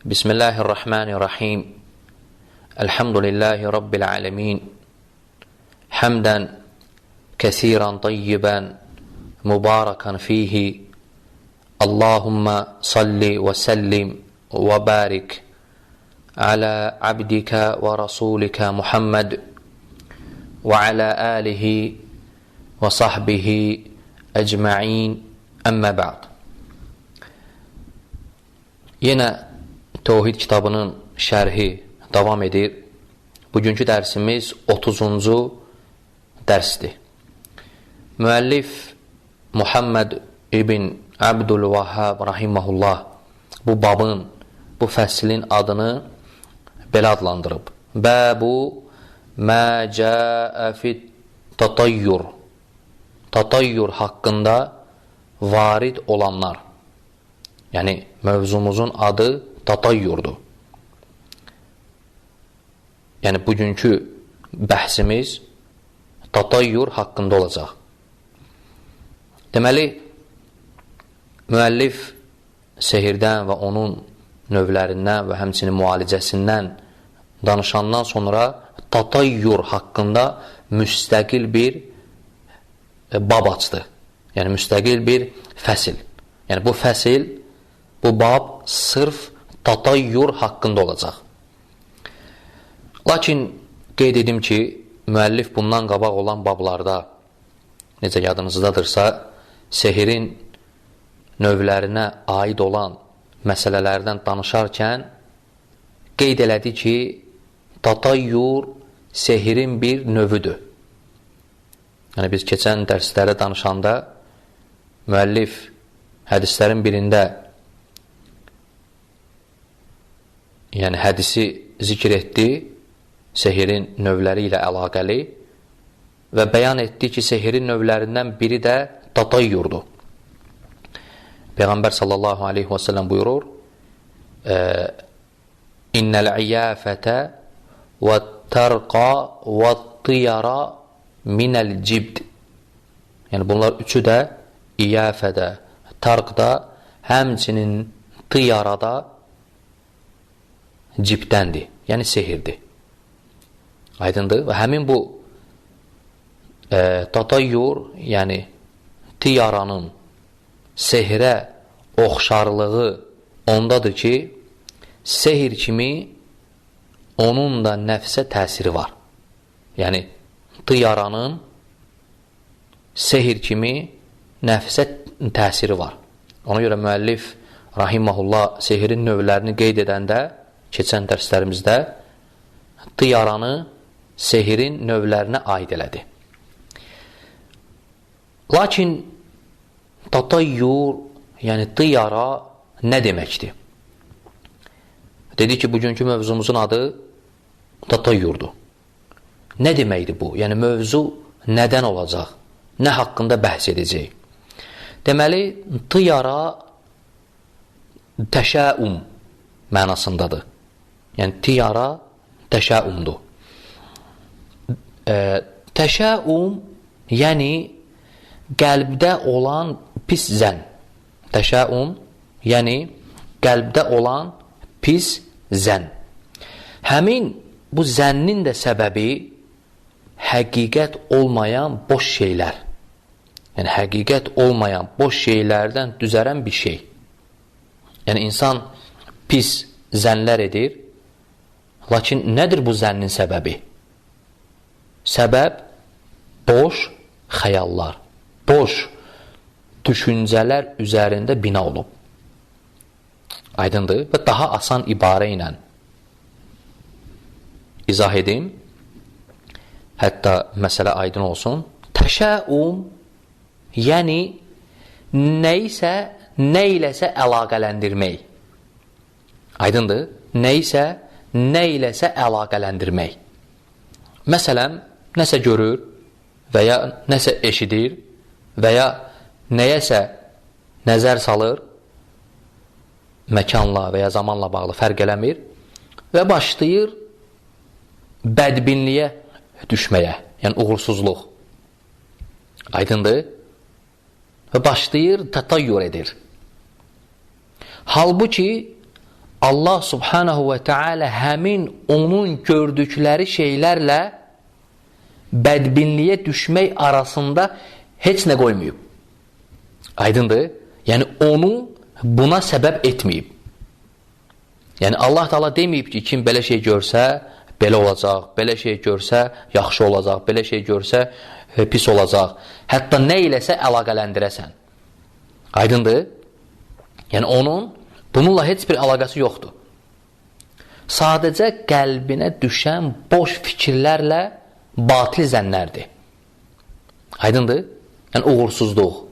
Bismillahirrahmanirrahim. Elhamdülillahi Rabbil alemin. Hamdan kəsiran tayyiban mübarakan fihi. Allahumma salli və səllim və barik ala abdika və rasulika Muhammed və ala alihi və sahbihi ecma'in. Əmmə ba'd. Yenə Tövhid kitabının şərhi davam edir. Bugünkü dərsimiz 30-cu dərsdir. Müəllif Muhammed ibn Abdülvahhab rahimehullah bu babın, bu fəslin adını belə adlandırıb. Bəbu mə cəə fit tatayyur. Tatayyur haqqında varid olanlar. Yəni mövzumuzun adı tatayyurdur. Yəni bugünkü bəhsimiz tatayyur haqqında olacaq. Deməli, müəllif sehirdən və onun növlərindən və həmçinin müalicəsindən danışandan sonra tatayyur haqqında müstəqil bir bab açdı. Yəni müstəqil bir fəsil. Yəni bu fəsil, bu bab sırf tatayyur haqqında olacaq. Lakin qeyd edim ki, müəllif bundan qabaq olan bablarda, necə yadınızdadırsa, sehirin növlərinə aid olan məsələlərdən danışarkən qeyd elədi ki, tatayyur sehirin bir növüdür. Yəni biz keçən dərslərdə danışanda müəllif hədislərin birində, yəni hədisi zikr etdi, sehirin növləri ilə əlaqəli və bəyan etdi ki, sehirin növlərindən biri də tatayyurdur. Peyğəmbər sallallahu aleyhi və səlləm buyurur, İnnəl iyafətə və tərqa və tiyara minəl cibd. Yəni bunlar üçü də iyafədə, tarqda, həmçinin tiyarada cibdəndir, yəni sehirdir. Aydındır. Və həmin bu tatayyur, yəni tiyaranın sehrə oxşarlığı ondadır ki, sehir kimi onun da nəfsə təsiri var. Yəni tiyaranın sehir kimi nəfsə təsiri var. Ona görə müəllif rahimehullah sehirin növlərini qeyd edəndə, keçən dərslərimizdə tiyaranı sehirin növlərinə aid elədi. Lakin tatayyur, yəni tiyara nə deməkdir? Dedi ki, bugünkü mövzumuzun adı tatayyurdur. Nə deməkdir bu? Yəni mövzu nədən olacaq? Nə haqqında bəhs edəcək? Deməli, tiyara təşəum mənasındadır. Yəni tiyara təşəumdur. Təşəum, yəni qəlbdə olan pis zənn. Təşəum, yəni qəlbdə olan pis zənn. Həmin bu zənnin də səbəbi həqiqət olmayan boş şeylər. Yəni həqiqət olmayan boş şeylərdən düzərən bir şey. Yəni insan pis zənnlər edir. Lakin nədir bu zənnin səbəbi? Səbəb boş xəyallar, boş düşüncələr üzərində bina olub. Aydındır? Və daha asan ibarə ilə izah edim. Hətta məsələ aydın olsun. Təşəum, yəni nəyisə, nə iləsə əlaqələndirmək. Aydındır? Nəyisə, nə iləsə əlaqələndirmək. Məsələn, nəsə görür və ya nəsə eşidir və ya nəyəsə nəzər salır, məkanla və ya zamanla bağlı fərq eləmir və başlayır bədbinliyə düşməyə, yəni uğursuzluq. Aydındır? Və başlayır tatayyur edir. Halbuki Allah subhanahu və teala həmin onun gördükləri şeylərlə bədbinliyə düşmək arasında heç nə qoymayıb. Aydındır? Yəni, onu buna səbəb etməyib. Yəni, Allah Teala deməyib ki, kim belə şey görsə, belə olacaq, belə şey görsə, yaxşı olacaq, belə şey görsə, pis olacaq. Hətta nə iləsə əlaqələndirəsən. Aydındır? Yəni, onun bununla heç bir əlaqəsi yoxdur. Sadəcə qəlbinə düşən boş fikirlərlə batil zənnlərdir. Aydındır? Yəni, uğursuzluq,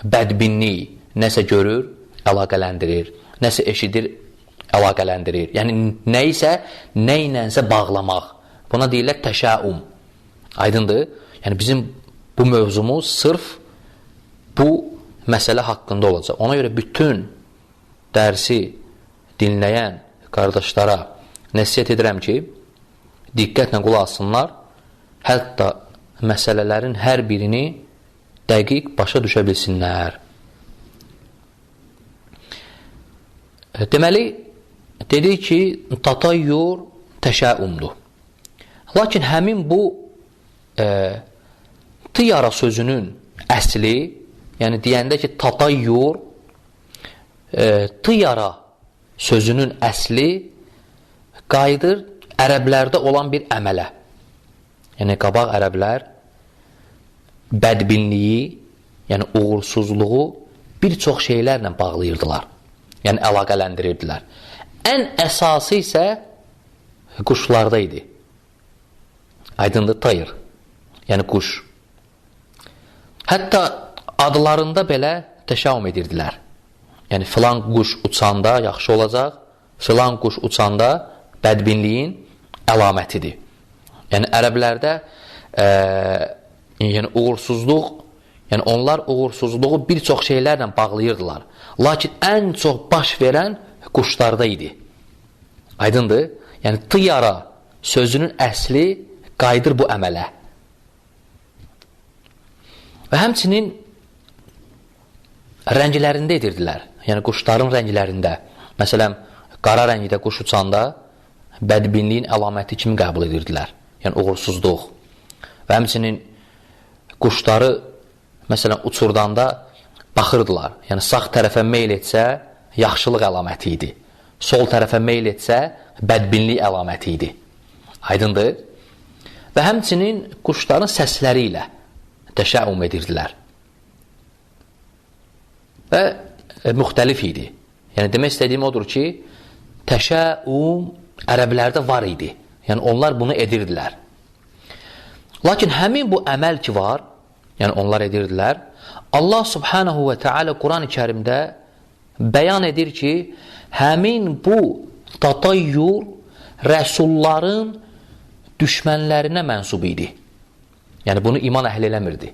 bədbinlik, nəsə görür, əlaqələndirir, nəsə eşidir, əlaqələndirir. Yəni, nəyisə, nə ilənsə bağlamaq. Buna deyirlər təşəum. Aydındır? Yəni, bizim bu mövzumuz sırf bu məsələ haqqında olacaq. Ona görə bütün dərsi dinləyən qardaşlara nəsihət edirəm ki, diqqətlə qulaq asınlar, hətta məsələlərin hər birini dəqiq başa düşə bilsinlər. Deməli, dedik ki, tatayyur təşəumdur. Lakin həmin bu tiyara sözünün əsli, yəni deyəndə ki, tatayyur, tiyara sözünün əsli qayıdır ərəblərdə olan bir əmələ. Yəni, qabaq ərəblər bədbinliyi, yəni uğursuzluğu bir çox şeylərlə bağlayırdılar. Yəni, əlaqələndirirdilər. Ən əsası isə quşlarda idi. Aydındır, tayır. Yəni, quş. Hətta adlarında belə təşəum edirdilər. Yəni, filan quş uçanda yaxşı olacaq, filan quş uçanda bədbinliyin əlamətidir. Yəni, ərəblərdə yəni, uğursuzluq, yəni onlar uğursuzluğu bir çox şeylərlə bağlayırdılar. Lakin ən çox baş verən quşlarda idi. Aydındır? Yəni, tiyara sözünün əsli qayıdır bu əmələ. Və həmçinin rənglərində edirdilər. Yəni, quşların rənglərində. Məsələn, qara rəngdə quş uçanda bədbinliyin əlaməti kimi qəbul edirdilər. Yəni, uğursuzluq. Və həmçinin quşları, məsələn, uçurdanda baxırdılar. Yəni, sağ tərəfə meyl etsə, yaxşılıq əlaməti idi. Sol tərəfə meyl etsə, bədbinlik əlaməti idi. Aydındır? Və həmçinin quşların səsləri ilə təşəum edirdilər. Və müxtəlif idi. Yəni, demək istədiyim odur ki, təşəum ərəblərdə var idi. Yəni, onlar bunu edirdilər. Lakin həmin bu əməl ki var, yəni onlar edirdilər, Allah subhanahu və teala Quran-ı Kərimdə bəyan edir ki, həmin bu tatayyur rəsulların düşmənlərinə mənsub idi. Yəni, bunu iman əhli eləmirdi.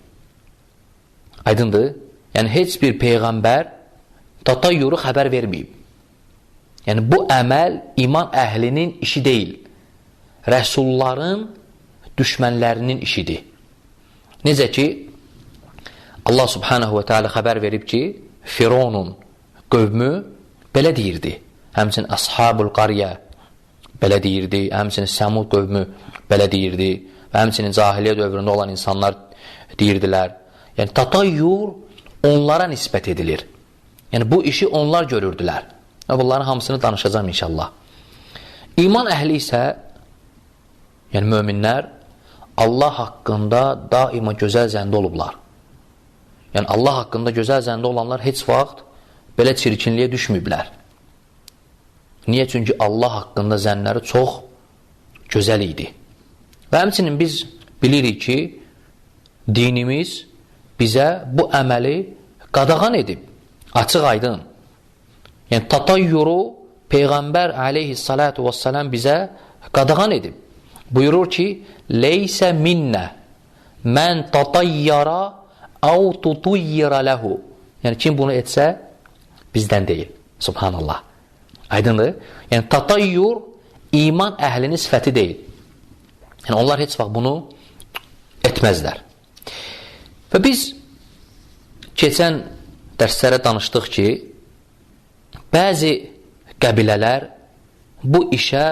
Aydındır? Yəni, heç bir peyğəmbər tatayyuru xəbər verməyib. Yəni, bu əməl iman əhlinin işi deyil. Rəsulların düşmənlərinin işidir. Necə ki, Allah subhanahu və teala xəbər verib ki, Fironun qövmü belə deyirdi. Həmçinin Əshabul Qarya belə deyirdi, həmçinin Səmud qövmü belə deyirdi və həmçinin cahiliyyə dövründə olan insanlar deyirdilər. Yəni, tatayyur onlara nisbət edilir. Yəni, bu işi onlar görürdülər. Və bunların hamısını danışacağım inşallah. İman əhli isə, yəni möminlər, Allah haqqında daima gözəl zəndə olublar. Yəni, Allah haqqında gözəl zəndə olanlar heç vaxt belə çirkinliyə düşməyiblər. Niyə? Çünki Allah haqqında zənnləri çox gözəl idi. Və həmçinin biz bilirik ki, dinimiz bizə bu əməli qadağan edib. Açıq aydın. Yəni, tatayyuru Peyğəmbər aleyhissalatu vesselam bizə qadağan edib. Buyurur ki, leysə minnə mən tatayyara əv tutuyyira ləhu. Yəni, kim bunu etsə, bizdən deyil. Subhanallah. Aydındır? Yəni, tatayyur iman əhlinin sifəti deyil. Yəni, onlar heç vaxt bunu etməzlər. Və biz keçən dərslərə danışdıq ki, bəzi qəbilələr bu işə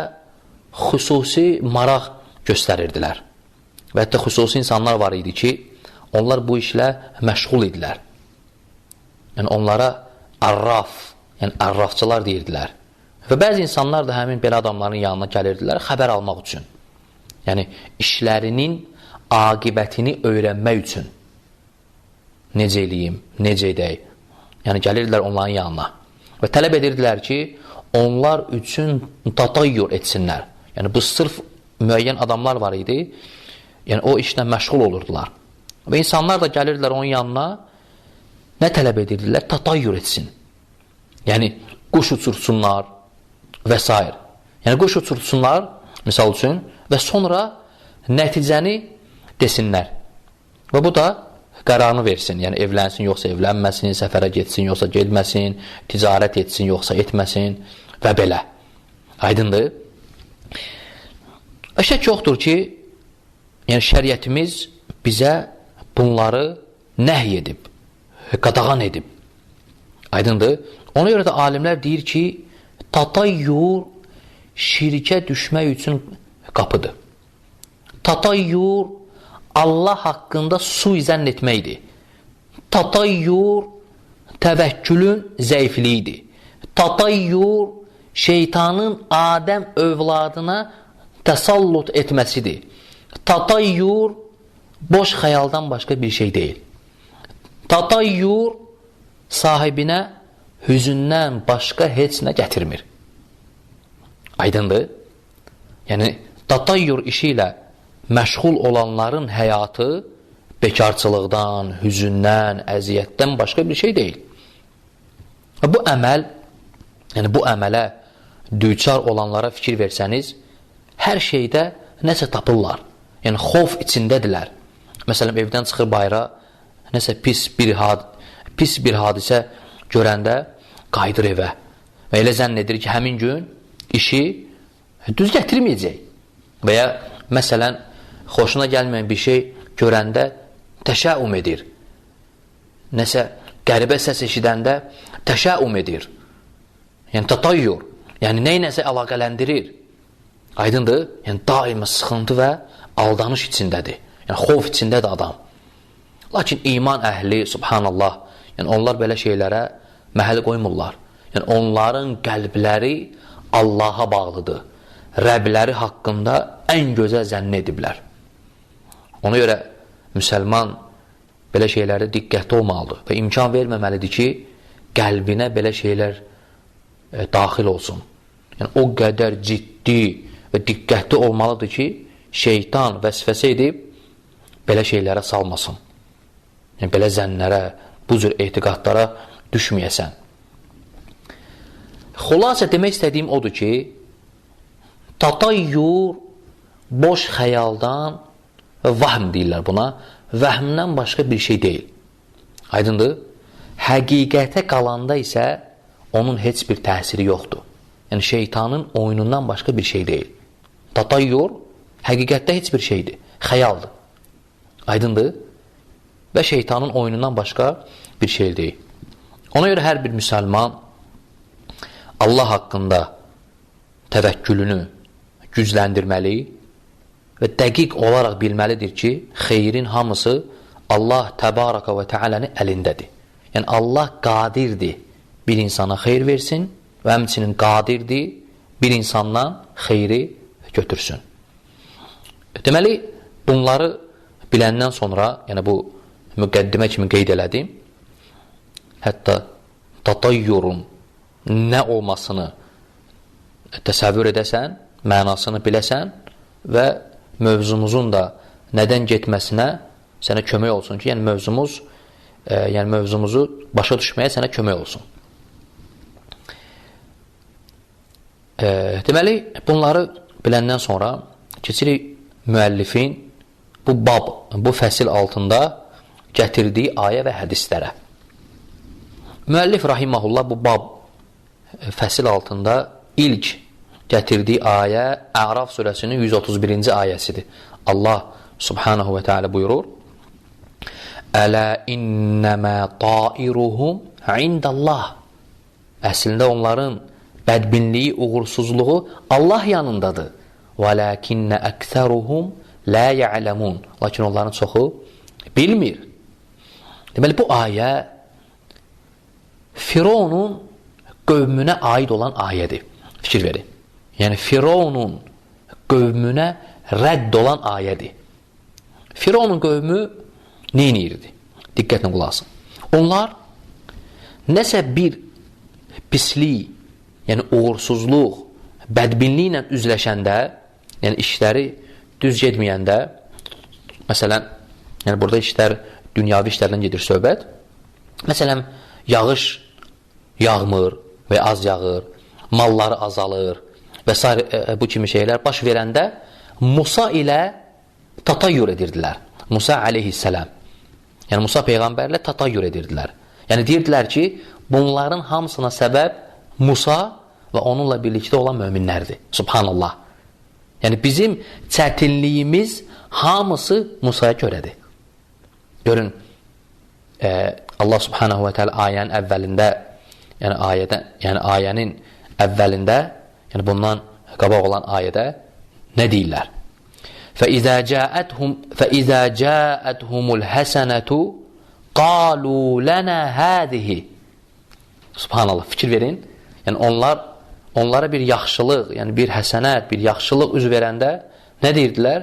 xüsusi maraq göstərirdilər. Və hətta xüsusi insanlar var idi ki, onlar bu işlə məşğul idilər. Yəni onlara arraf, yəni arrafçılar deyirdilər. Və bəzi insanlar da həmin belə adamların yanına gəlirdilər xəbər almaq üçün. Yəni işlərinin aqibətini öyrənmək üçün. Necə eləyim, necə edək? Yəni gəlirdilər onların yanına və tələb edirdilər ki, onlar üçün tatayyur etsinlər. Yəni bu sırf müəyyən adamlar var idi. Yəni o işlə məşğul olurdular. Və insanlar da gəlirdilər onun yanına, nə tələb edirdilər? Tatayyur etsin. Yəni quş uçursunlar və s. Yəni quş uçursunlar, misal üçün, və sonra nəticəni desinlər. Və bu da qərarını versin. Yəni evlənsin, yoxsa evlənməsin, səfərə getsin, yoxsa getməsin, ticarət etsin, yoxsa etməsin və belə. Aydındır? Şək yoxdur ki, yəni şəriətimiz bizə bunları nəhy edib, qadağan edib. Aydındır? Ona görə də alimlər deyir ki, tatayyur şirkə düşmək üçün qapıdır. Tatayyur Allah haqqında suizənn etməkdir. Tatayyur təvəkkülün zəifliyidir. Tatayyur şeytanın Adəm övladına təsallut etməsidir. Tatayyur boş xəyaldan başqa bir şey deyil. Tatayyur sahibinə hüzündən başqa heç nə gətirmir. Aydındır? Yəni tatayyur işi ilə məşğul olanların həyatı bekarçılıqdan, hüzündən, əziyyətdən başqa bir şey deyil. Bu əməl, yəni bu əmələ düçar olanlara fikir versəniz, hər şeydə nəsə tapırlar. Yəni xof içindədirlər. Məsələn, evdən çıxır bayıra, nəsə pis bir hadisə görəndə qayıdır evə. Və elə zənn edir ki, həmin gün işi düz gətirməyəcək. Və ya məsələn, xoşuna gəlməyən bir şey görəndə təşəum edir. Nəsə qəribə səs eşidəndə təşəum edir. Yəni tatayyur. Yəni nə-nəsə əlaqələndirir. Aydındır? Yəni daima sıxıntı və aldanış içindədir. Yəni xof içindədir adam. Lakin iman əhli, subhanallah, yəni onlar belə şeylərə məhəl qoymurlar. Yəni onların qəlbləri Allaha bağlıdır. Rəbləri haqqında ən gözəl zənn ediblər. Ona görə müsəlman belə şeylərdə diqqətli olmalıdır və imkan verməməlidir ki, qəlbinə belə şeylər daxil olsun. Yəni o qədər ciddi və diqqətli olmalıdır ki, şeytan vəsvəsə edib belə şeylərə salmasın. Yəni belə zənnlərə, bu cür etiqadlara düşməyəsən. Xülasə demək istədiyim odur ki, tatayyur boş xəyaldan, vahm deyirlər buna, vəhmdən başqa bir şey deyil. Aydındır? Həqiqətə qalanda isə onun heç bir təsiri yoxdur. Yəni şeytanın oyunundan başqa bir şey deyil. Tatayyur həqiqətdə heç bir şeydir, xəyaldır. Aydındır? Və şeytanın oyunundan başqa bir şey deyil. Ona görə hər bir müsəlman Allah haqqında təvəkkülünü gücləndirməli və dəqiq olaraq bilməlidir ki, xeyrin hamısı Allah təbaraka və təalənin əlindədir. Yəni Allah qadirdir bir insana xeyir versin və həmçinin qadirdir bir insandan xeyri götürsün. Deməli, bunları biləndən sonra, yəni bu müqəddimə kimi qeyd elədim, hətta tatayyurun nə olmasını təsəvvür edəsən, mənasını biləsən və mövzumuzun da nədən getməsinə sənə kömək olsun ki, yəni mövzumuzu başa düşməyə sənə kömək olsun. Deməli, bunları biləndən sonra keçirik müəllifin bu bab, bu fəsil altında gətirdiyi ayə və hədislərə. Müəllif rahiməhullah bu bab fəsil altında ilk gətirdiyi ayə Əraf surəsinin 131-ci ayəsidir. Allah subhanahu və teala buyurur: Ələ innəmə tairuhum indəllah. Əslində onların bədbinliyi, uğursuzluğu Allah yanındadır. وَلَكِنَّ أَكْثَرُهُمْ لَا يَعْلَمُونَ. Lakin onların çoxu bilmir. Deməli, bu ayə Fironun qövmünə aid olan ayədir. Fikir verin. Yəni, Fironun qövmünə rədd olan ayədir. Fironun qövmü nə edirdi? Diqqətlə qulaq asın. Onlar nəsə bir pislik, yəni uğursuzluq, bədbinliklə üzləşəndə, yəni işləri düz getməyəndə, məsələn, yəni burada işlər, dünyavi işlərdən gedir söhbət. Məsələn, yağış yağmır və az yağır, malları azalır və s. Bu kimi şeylər baş verəndə Musa ilə tatayyur edirdilər. Musa aleyhisselam. Yəni Musa peyğəmbərlə tatayyur edirdilər. Yəni deyirdilər ki, bunların hamısına səbəb Musa və onunla birlikdə olan möminlərdir. Subhanallah. Yəni bizim çətinliyimiz hamısı Musaya görədir. Görün, Allah subhanahu və teala ayənin əvvəlində, yəni ayədə, yəni ayənin əvvəlində, yəni bundan qabaq olan ayədə nə deyirlər? فَإِذَا جَاءَتْهُمُ الْحَسَنَةُ قَالُوا لَنَا هَذِهِ. Subhanallah, fikir verin. Yəni onlara bir yaxşılıq, yəni bir həsənət, bir yaxşılıq üz verəndə nə deyirdilər?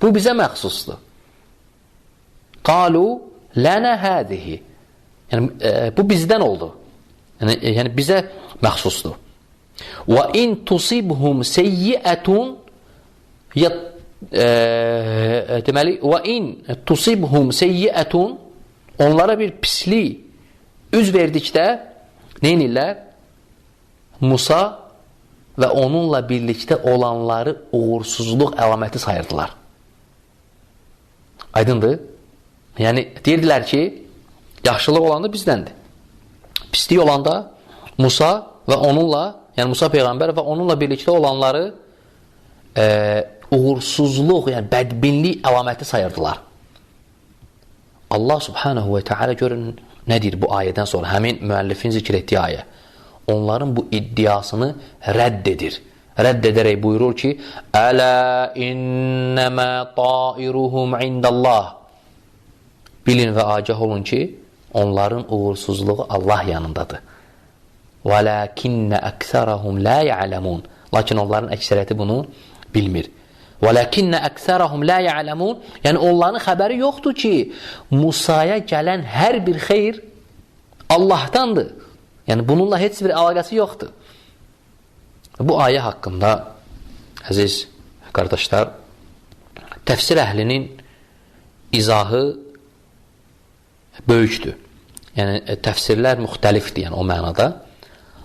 Bu bizə məxsusdur. قَالُوا لَنَا هَذِهِ. Yəni bu bizdən oldu. Yəni bizə məxsusdur. وَإِنْ تُصِبْهُمْ سَيِّئَةٌ deməli وَإِنْ تُصِبْهُمْ سَيِّئَةٌ, onlara bir pislik üz verdikdə nə edirlər? Musa və onunla birlikdə olanları uğursuzluq əlaməti sayırdılar. Aydındır? Yəni deyirdilər ki, yaxşılıq olanda bizdəndir. Pislik olanda Musa və onunla, yəni Musa peyğəmbər və onunla birlikdə olanları uğursuzluq, yəni bədbinlik əlaməti sayırdılar. Allah subhanahu və teala görün nə deyir bu ayədən sonra, həmin müəllifin zikr etdiyi ayə. Onların bu iddiasını rədd edir. Rədd edərək buyurur ki, Ələ innəmə tairuhum indəllah. Bilin və agah olun ki, onların uğursuzluğu Allah yanındadır. وَلَكِنَّ أَكْثَرَهُمْ لَا يَعْلَمُونَ. Lakin onların əksəriyyəti bunu bilmir. وَلَكِنَّ أَكْثَرَهُمْ لَا يَعْلَمُونَ. Yəni onların xəbəri yoxdur ki, Musaya gələn hər bir xeyir Allahdandır. Yəni bununla heç bir əlaqəsi yoxdur. Bu ayə haqqında əziz qardaşlar, təfsir əhlinin izahı böyükdür. Yəni təfsirlər müxtəlifdir, yəni o mənada.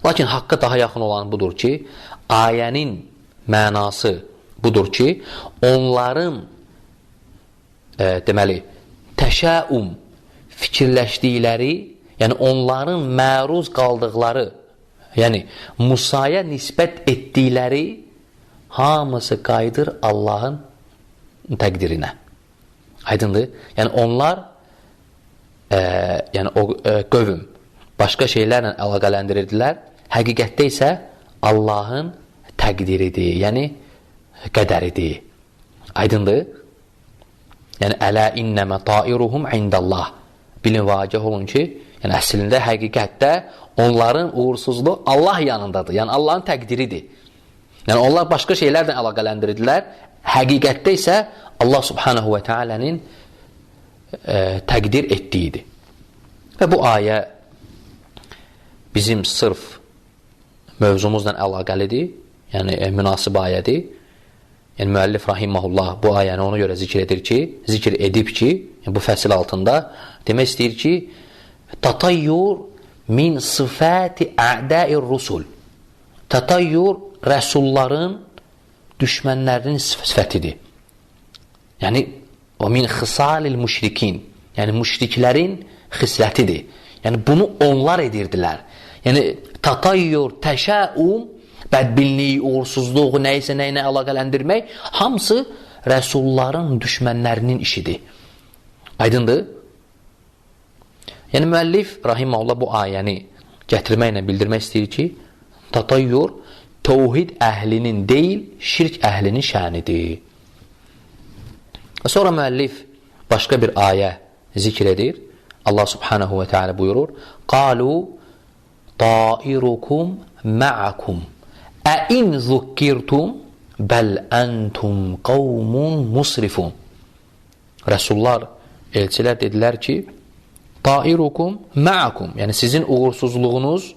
Lakin haqqa daha yaxın olan budur ki, ayənin mənası budur ki, onların deməli təşəum fikirləşdikləri, yəni onların məruz qaldıqları, yəni Musaya nisbət etdikləri hamısı qayıdır Allahın təqdirinə. Aydındır? Yəni onlar yəni o qövm başqa şeylərlə əlaqələndirirdilər. Həqiqətdə isə Allahın təqdiridir, yəni qədəridir. Aydındır? Yəni ələ innəmə tairuhum indəllah. Bilin və agah olun ki, yəni əslində həqiqətdə onların uğursuzluğu Allah yanındadır. Yəni Allahın təqdiridir. Yəni onlar başqa şeylərlə əlaqələndirirdilər. Həqiqətdə isə Allah subhanahu və teala'nın təqdir etdiyidir. Və bu ayə bizim sırf mövzumuzla əlaqəlidir. Yəni münasib ayədir. Yəni müəllif rahimehullah bu ayəni ona görə zikr edir ki, zikr edib ki, yəni bu fəsil altında demək istəyir ki, tatayyur min sıfati a'da'ir rusul. Tatayyur rəsulların düşmənlərinin sifətidir. Yəni o min xısalil müşrikin. Yəni müşriklərin xislətidir. Yəni bunu onlar edirdilər. Yəni tatayyur, təşəum, bədbinlik, uğursuzluq, nəyisə nəyinə əlaqələndirmək hamısı rəsulların düşmənlərinin işidir. Aydındır? Yəni müəllif rahimehullah bu ayəni gətirməklə bildirmək istəyir ki, Tatayyur təvhid əhlinin deyil, şirk əhlinin şənidir. Sonra müəllif başqa bir ayə zikr edir. Allah subhanahu və teala buyurur: "Qalu ta'irukum ma'akum a in zukkirtum bəl entum qavmun musrifun." Rəsullar, elçilər dedilər ki, ta'irukum ma'akum, yəni sizin uğursuzluğunuz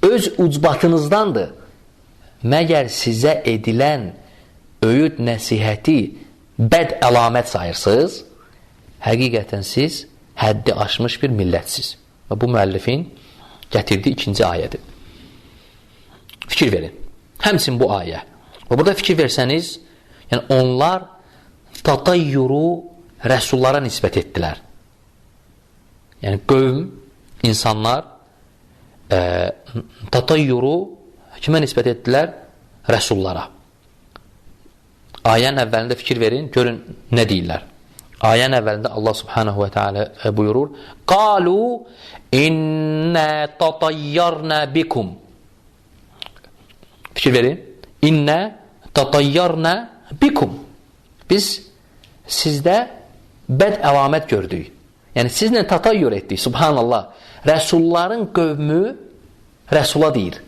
öz ucbatınızdandır. Məgər sizə edilən öyüd nəsihəti bəd əlamət sayırsınız? Həqiqətən siz həddi aşmış bir millətsiz. Və bu müəllifin gətirdiyi ikinci ayədir. Fikir verin. Həmçinin bu ayə. Və burada fikir versəniz, yəni onlar tatayyuru rəsullara nisbət etdilər. Yəni qövm, insanlar tatayyuru kimə nisbət etdilər? Rəsullara. Ayənin əvvəlində fikir verin, görün nə deyirlər. Ayənin əvvəlində Allah subhanahu və teala buyurur: "Qalu inna tatayyarna bikum." Fikir verin. İnna tatayyarna bikum. Biz sizdə bəd əlamət gördük. Yəni sizlə tatayyur etdik. Subhanallah. Rəsulların qövmü Rəsula deyir.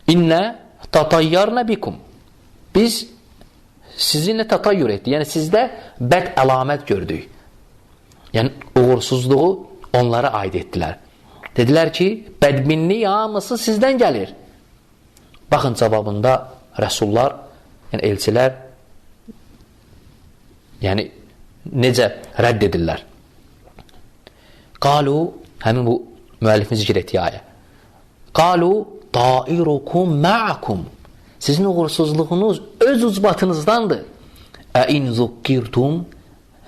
İnna tatayyarna bikum. Biz sizinlə tatayyur etdik. Yəni sizdə bəd əlamət gördük. Yəni uğursuzluğu onlara aid etdilər. Dedilər ki, bədbinlik hamısı sizdən gəlir. Baxın cavabında rəsullar, yəni elçilər, yəni necə rədd edirlər. Qalu, həmin bu müəllifin zikr etdiyi ayə. Qalu tairukum ma'akum. Sizin uğursuzluğunuz öz ucbatınızdandır. Ə in zukkirtum,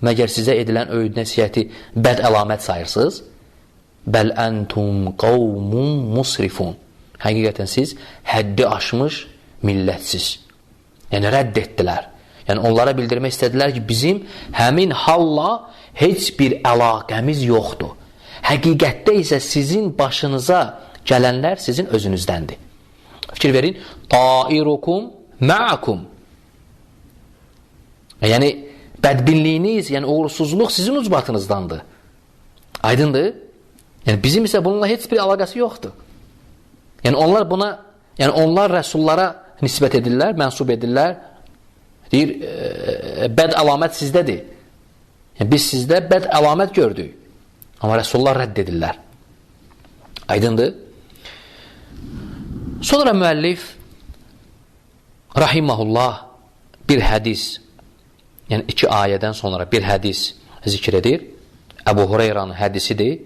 məgər sizə edilən öyüd nəsihəti bəd əlamət sayırsınız? Bəl entum qavmun musrifun. Həqiqətən siz həddi aşmış millətsiz. Yəni rədd etdilər. Yəni onlara bildirmək istədilər ki, bizim həmin halla heç bir əlaqəmiz yoxdur. Həqiqətdə isə sizin başınıza gələnlər sizin özünüzdəndir. Fikir verin. Tairukum ma'akum. Yəni bədbinliyiniz, yəni uğursuzluq sizin ucbatınızdandır. Aydındır? Yəni bizim isə bununla heç bir əlaqəsi yoxdur. Yəni onlar buna, yəni onlar rəsullara nisbət edirlər, mənsub edirlər. Deyir, bəd əlamət sizdədir. Yəni biz sizdə bəd əlamət gördük. Amma rəsullar rədd edirlər. Aydındır? Sonra müəllif rahiməhullah bir hədis, yəni iki ayədən sonra bir hədis zikr edir. Əbu Hureyranın hədisidir.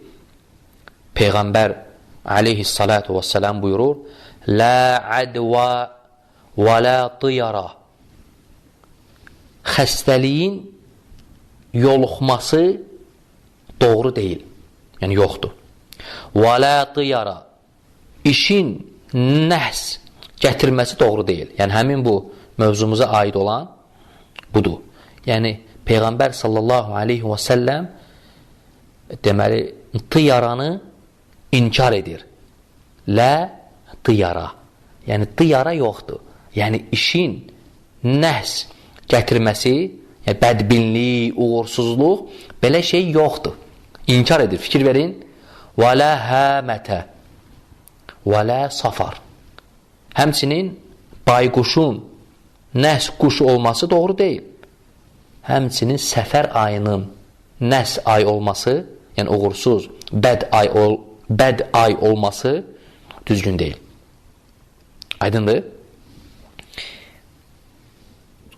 Peyğəmbər aleyhissalatu vesselam buyurur: "La adva və la tiyara." Xəstəliyin yoluxması doğru deyil. Yəni yoxdur. Və la tiyara. İşin nəhs gətirməsi doğru deyil. Yəni həmin bu mövzumuza aid olan budur. Yəni Peyğəmbər sallallahu aleyhi və səlləm deməli tiyaranı inkar edir. Lə tiyara. Yəni tiyara yoxdur. Yəni işin nəhs gətirməsi, yəni bədbinlik, uğursuzluq belə şey yoxdur. İnkar edir. Fikir verin. Və lə həmətə və lə safar. Həmçinin bayquşun nəhs quş olması doğru deyil. Həmçinin səfər ayının nəhs ay olması, yəni uğursuz, bəd ay olması düzgün deyil. Aydındır?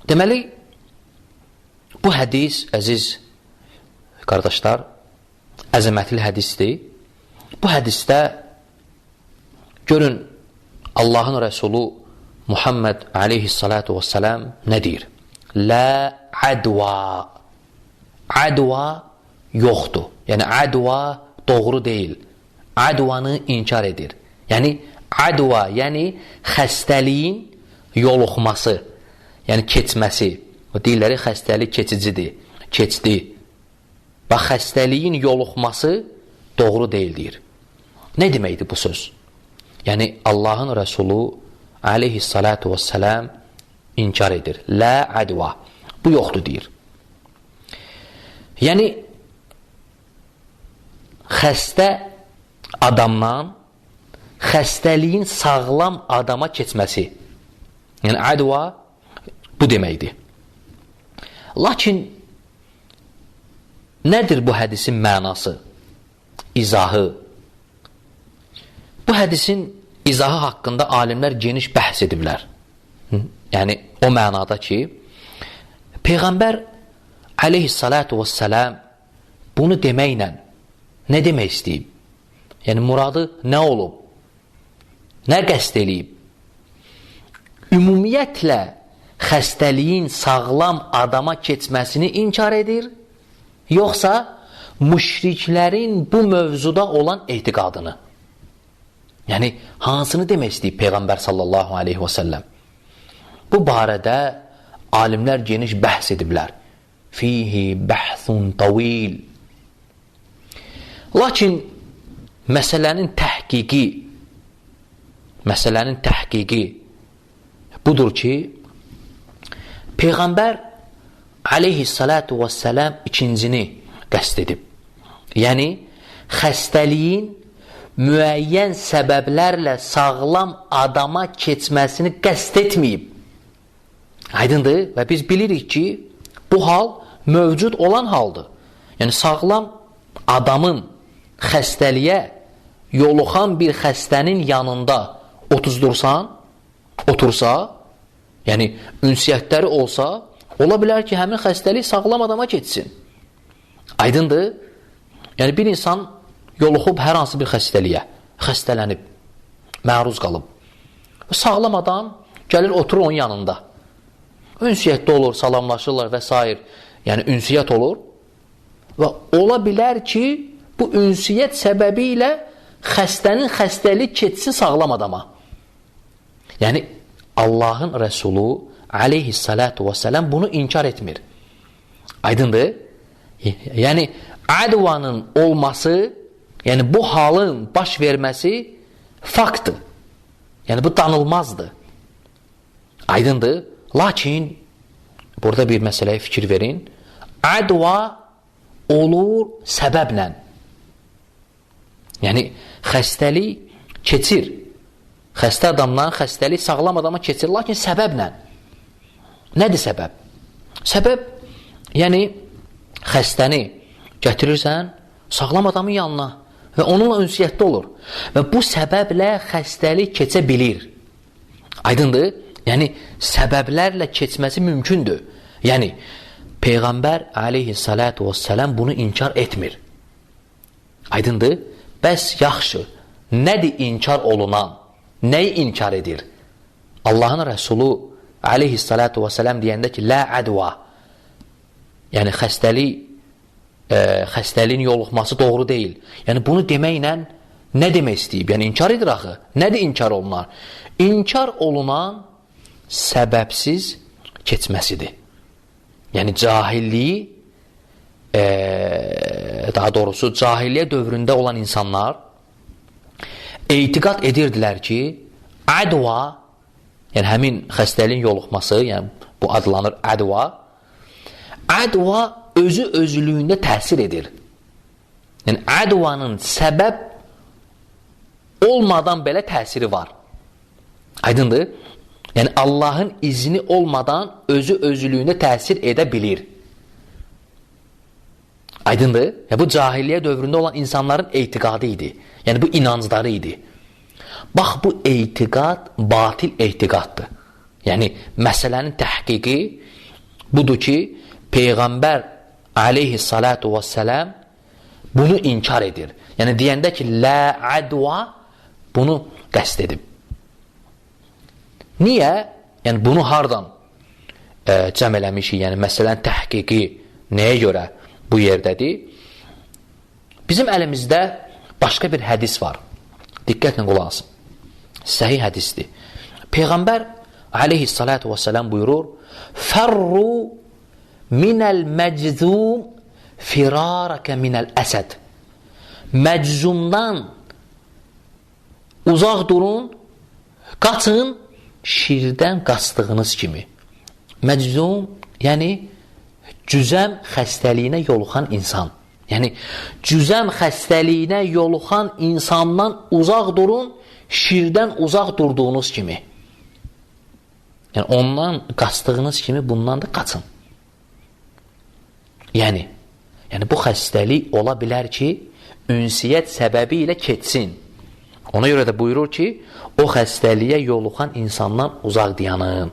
Deməli, bu hədis, əziz qardaşlar, əzəmətli hədisdir. Bu hədisdə görün Allahın Rəsulu Muhammed aleyhissalatu vesselam nə deyir? Lə adva. Adva yoxdur. Yəni adva doğru deyil. Advanı inkar edir. Yəni adva, yəni xəstəliyin yoluxması, yəni keçməsi. O deyirlər xəstəlik keçicidir, keçdi. Bax, xəstəliyin yoluxması doğru deyil deyir. Nə deməkdir bu söz? Yəni, Allahın Rəsulu aleyhissalatu vəssələm inkar edir. Lə ədva. Bu yoxdur, deyir. Yəni, xəstə adamdan xəstəliyin sağlam adama keçməsi. Yəni, ədva bu deməkdir. Lakin, nədir bu hədisin mənası, izahı? Bu hədisin izahı haqqında alimlər geniş bəhs ediblər. Yəni, o mənada ki, Peyğəmbər aleyhissalatu vəssələm bunu deməklə nə demək istəyib? Yəni, muradı nə olub? Nə qəsd eləyib? Ümumiyyətlə, xəstəliyin sağlam adama keçməsini inkar edir, yoxsa müşriklərin bu mövzuda olan etiqadını? Yəni, hansını demək istəyib Peyğəmbər sallallahu aleyhi və səlləm? Bu barədə alimlər geniş bəhs ediblər. Fihi bəhsun tavil. Lakin məsələnin təhqiqi budur ki, Peyğəmbər aleyhissalatu vəssələm ikincini qəsd edib. Yəni, xəstəliyin müəyyən səbəblərlə sağlam adama keçməsini qəsd etməyib. Aydındır? Və biz bilirik ki, bu hal mövcud olan haldır. Yəni, sağlam adamın xəstəliyə yoluxan bir xəstənin yanında otursa, yəni ünsiyyətləri olsa, ola bilər ki, həmin xəstəlik sağlam adama keçsin. Aydındır? Yəni, bir insan yoluxub hər hansı bir xəstəliyə, xəstələnib, məruz qalıb. Sağlam adam gəlir, oturur onun yanında. Ünsiyyətdə olur, salamlaşırlar və s. Yəni, ünsiyyət olur. Və ola bilər ki, bu ünsiyyət səbəbi ilə xəstənin xəstəlik keçsin sağlam adama. Yəni, Allahın Rəsulu aleyhissalatu vəssələm bunu inkar etmir. Aydındır? Yəni, ədvanın olması, yəni bu halın baş verməsi faktdır. Yəni, bu danılmazdır. Aydındır? Lakin, burada bir məsələyə fikir verin. Ədva olur səbəblə. Yəni, xəstəlik keçir. Xəstə adamdan xəstəlik sağlam adama keçir, lakin səbəblə. Nədir səbəb? Səbəb, yəni, xəstəni gətirirsən sağlam adamın yanına və onunla ünsiyyətdə olur. Və bu səbəblə xəstəlik keçə bilir. Aydındır? Yəni, səbəblərlə keçməsi mümkündür. Yəni, Peyğəmbər aleyhissalatu vəssələm bunu inkar etmir. Aydındır? Bəs yaxşı, nədir inkar olunan? Nəyi inkar edir? Allahın Rəsulu aleyhissalatu vəssələm deyəndə ki, lə ədva, yəni xəstəliyin yoluxması doğru deyil. Yəni, bunu deməklə nə demək istəyib? Yəni, inkar edir axı. Nədir inkar olunan? İnkar olunan səbəbsiz keçməsidir. Yəni, cahilliyi, daha doğrusu, cahiliyyə dövründə olan insanlar etiqad edirdilər ki, ədva, yəni həmin xəstəliyin yoluxması, yəni bu adlanır ədva, ədva özü özlüyündə təsir edir. Yəni, ədvanın səbəb olmadan belə təsiri var. Aydındır? Yəni, Allahın izni olmadan özü özlüyündə təsir edə bilir. Aydındır? Yəni, bu cahiliyyə dövründə olan insanların etiqadı idi. Yəni, bu inancları idi. Bax, bu etiqad batil etiqaddır. Yəni, məsələnin təhqiqi budur ki, Peyğəmbər aleyhissalatu vəssələm bunu inkar edir. Yəni, deyəndə ki, lə ədva, bunu qəsd edib. Niyə? Yəni, bunu hardan cəm eləmişik? Yəni, məsələnin təhqiqi nəyə görə bu yerdədir? Bizim əlimizdə başqa bir hədis var. Diqqətlə qulaq asın. Səhih hədisdir. Peyğəmbər aleyhissalatu vəssələm buyurur, Fərru minəl məczum firarəkə minəl əsəd. Məczumdan Uzaq durun, qaçın şirdən qaçdığınız kimi. Meczum, yəni cüzəm xəstəliyinə yoluxan insan. Yəni cüzəm xəstəliyinə yoluxan insandan uzaq durun, şirdən uzaq durduğunuz kimi. Yəni ondan qaçdığınız kimi bundan da qaçın. Yəni bu xəstəlik ola bilər ki, ünsiyyət səbəbi ilə keçsin. Ona görə də buyurur ki, o xəstəliyə yoluxan insandan uzaq dayanın.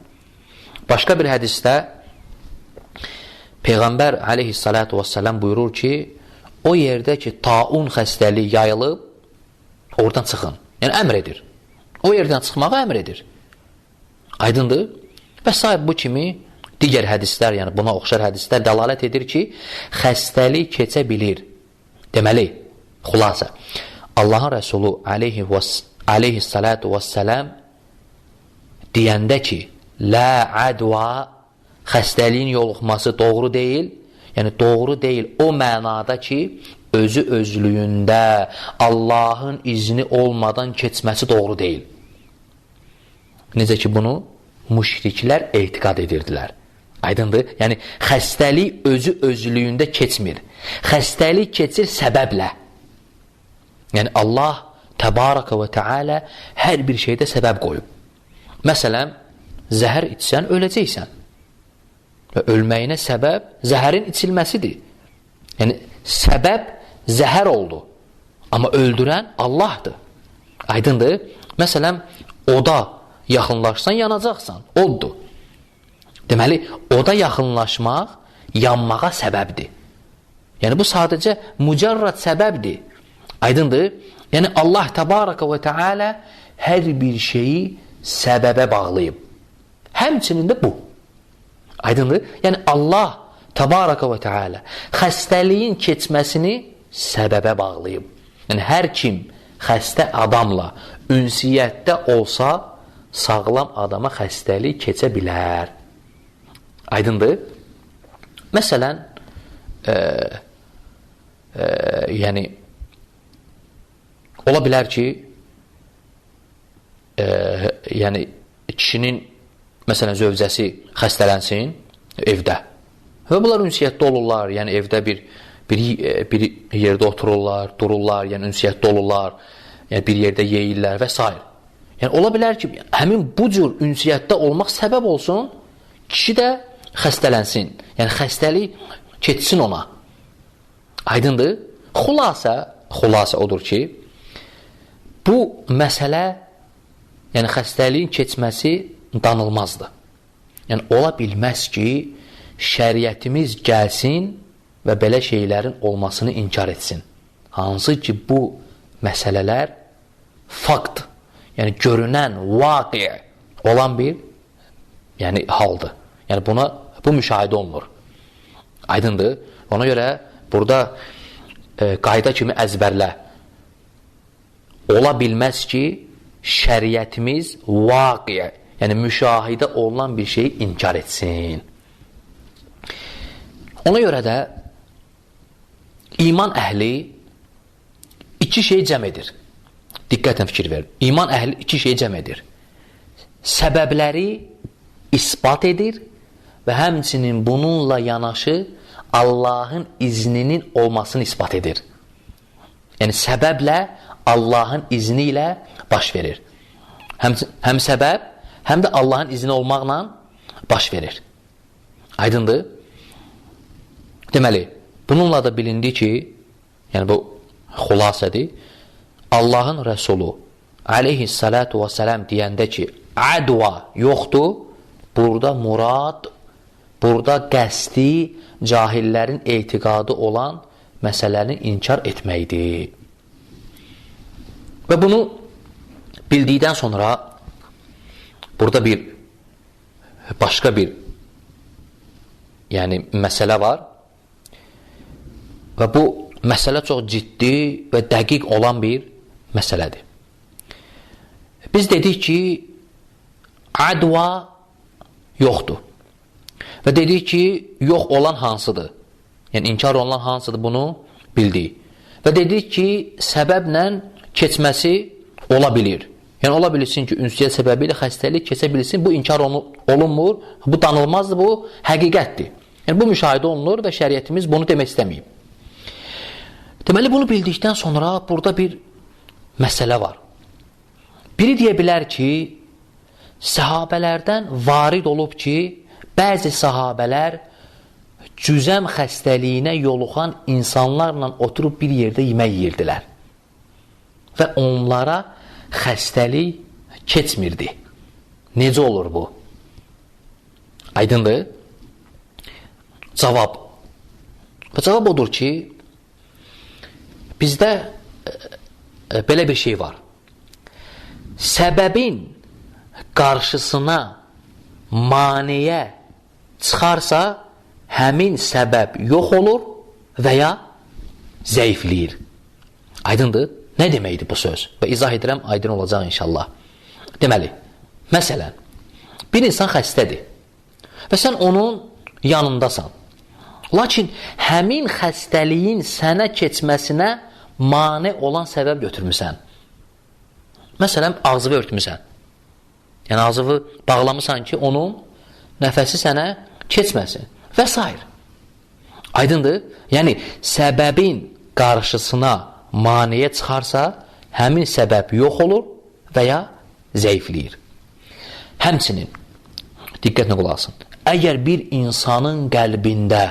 Başqa bir hədisdə Peyğəmbər aleyhissalatu vesselam buyurur ki, o yerdə ki, taun xəstəliyi yayılıb, oradan çıxın. Yəni, əmr edir. O yerdən çıxmağı əmr edir. Aydındır? Və sair bu kimi digər hədislər, yəni buna oxşar hədislər dəlalət edir ki, xəstəlik keçə bilir. Deməli, xülasə, Allahın Rəsulu aleyhissalatu vesselam deyəndə ki, lə ədva, xəstəliyin yoluxması doğru deyil, yəni doğru deyil o mənada ki, özü özlüyündə Allahın izni olmadan keçməsi doğru deyil. Necə ki, bunu müşriklər etiqad edirdilər. Aydındır? Yəni, xəstəlik özü özlüyündə keçmir. Xəstəlik keçir səbəblə. Yəni, Allah təbaraka və teala hər bir şeydə səbəb qoyub. Məsələn, zəhər içsən, öləcəksən. Və ölməyinə səbəb zəhərin içilməsidir. Yəni, səbəb zəhər oldu. Amma öldürən Allahdır. Aydındır? Məsələn, oda yaxınlaşsan, yanacaqsan. Oddur. Deməli, oda yaxınlaşmaq yanmağa səbəbdir. Yəni, bu sadəcə mücərrad səbəbdir. Aydındır? Yəni, Allah təbaraka və teala hər bir şeyi səbəbə bağlayıb. Həmçinin də bu. Aydındır? Yəni, Allah təbaraka və teala xəstəliyin keçməsini səbəbə bağlayıb. Yəni, hər kim xəstə adamla ünsiyyətdə olsa, sağlam adama xəstəlik keçə bilər. Aydındır? Məsələn, yəni, ola bilər ki, yəni, kişinin, məsələn, zövcəsi xəstələnsin evdə. Və bunlar ünsiyyətdə olurlar, yəni evdə bir yerdə otururlar, dururlar, yəni ünsiyyətdə olurlar, yəni bir yerdə yeyirlər və s. Yəni, ola bilər ki, həmin bu cür ünsiyyətdə olmaq səbəb olsun, kişi də xəstələnsin. Yəni, xəstəlik keçsin ona. Aydındır? Xülasə odur ki, bu məsələ, yəni xəstəliyin keçməsi danılmazdır. Yəni, ola bilməz ki, şəriətimiz gəlsin və belə şeylərin olmasını inkar etsin. Hansı ki, bu məsələlər fakt, yəni görünən, vaqi olan bir yəni, haldır. Yəni, bu müşahidə olunur. Aydındır? Ona görə burada qayda kimi əzbərlə. Ola bilməz ki, şəriətimiz vaqi, yəni müşahidə olunan bir şeyi inkar etsin. Ona görə də iman əhli iki şey cəm edir. Diqqətlə fikir verin. İman əhli iki şey cəm edir. Səbəbləri isbat edir və həmçinin bununla yanaşı Allahın izninin olmasını isbat edir. Yəni səbəblə Allahın izni ilə baş verir. Həm səbəb, həm də Allahın izni olmaqla baş verir. Aydındır? Deməli, bununla da bilindi ki, yəni bu xülasədir, Allahın Rəsulu aleyhissalatu vesselam deyəndə ki, ədva yoxdur, burada murad, burada qəsdi cahillərin etiqadı olan məsələni inkar etməkdir. Və bunu bildikdən sonra burada bir başqa bir yəni məsələ var və bu məsələ çox ciddi və dəqiq olan bir məsələdir. Biz dedik ki, ədva yoxdur. Və dedik ki, yox olan hansıdır? Yəni, inkar olunan hansıdır, bunu bildik. Və dedik ki, səbəblə keçməsi Ola bilir. Yəni, ola bilsin ki, ünsiyyət səbəbi ilə xəstəlik keçə bilsin. Bu inkar olunmur, bu danılmazdır, bu həqiqətdir. Yəni, bu müşahidə olunur və şəriətimiz bunu demək istəməyib. Deməli, bunu bildikdən sonra burada bir məsələ var. Biri deyə bilər ki, səhabələrdən varid olub ki, bəzi səhabələr cüzəm xəstəliyinə yoluxan insanlarla oturub bir yerdə yemək yeyirdilər və onlara xəstəlik keçmirdi. Necə olur bu? Aydındır? Cavab. Və cavab odur ki, bizdə belə bir şey var. Səbəbin qarşısına maneə çıxarsa, həmin səbəb yox olur və ya zəifləyir. Aydındır? Nə deməkdir bu söz? Və izah edirəm, aydın olacaq inşallah. Deməli, məsələn, bir insan xəstədir və sən onun yanındasan. Lakin həmin xəstəliyin sənə keçməsinə mane olan səbəb götürmüsən. Məsələn, ağzını örtmüsən. Yəni, ağzını bağlamısan ki, onun nəfəsi sənə keçməsin və s. Aydındır? Yəni, səbəbin qarşısına maneə çıxarsa, həmin səbəb yox olur və ya zəifləyir. Həmçinin, diqqətlə qulaq asın, əgər bir insanın qəlbində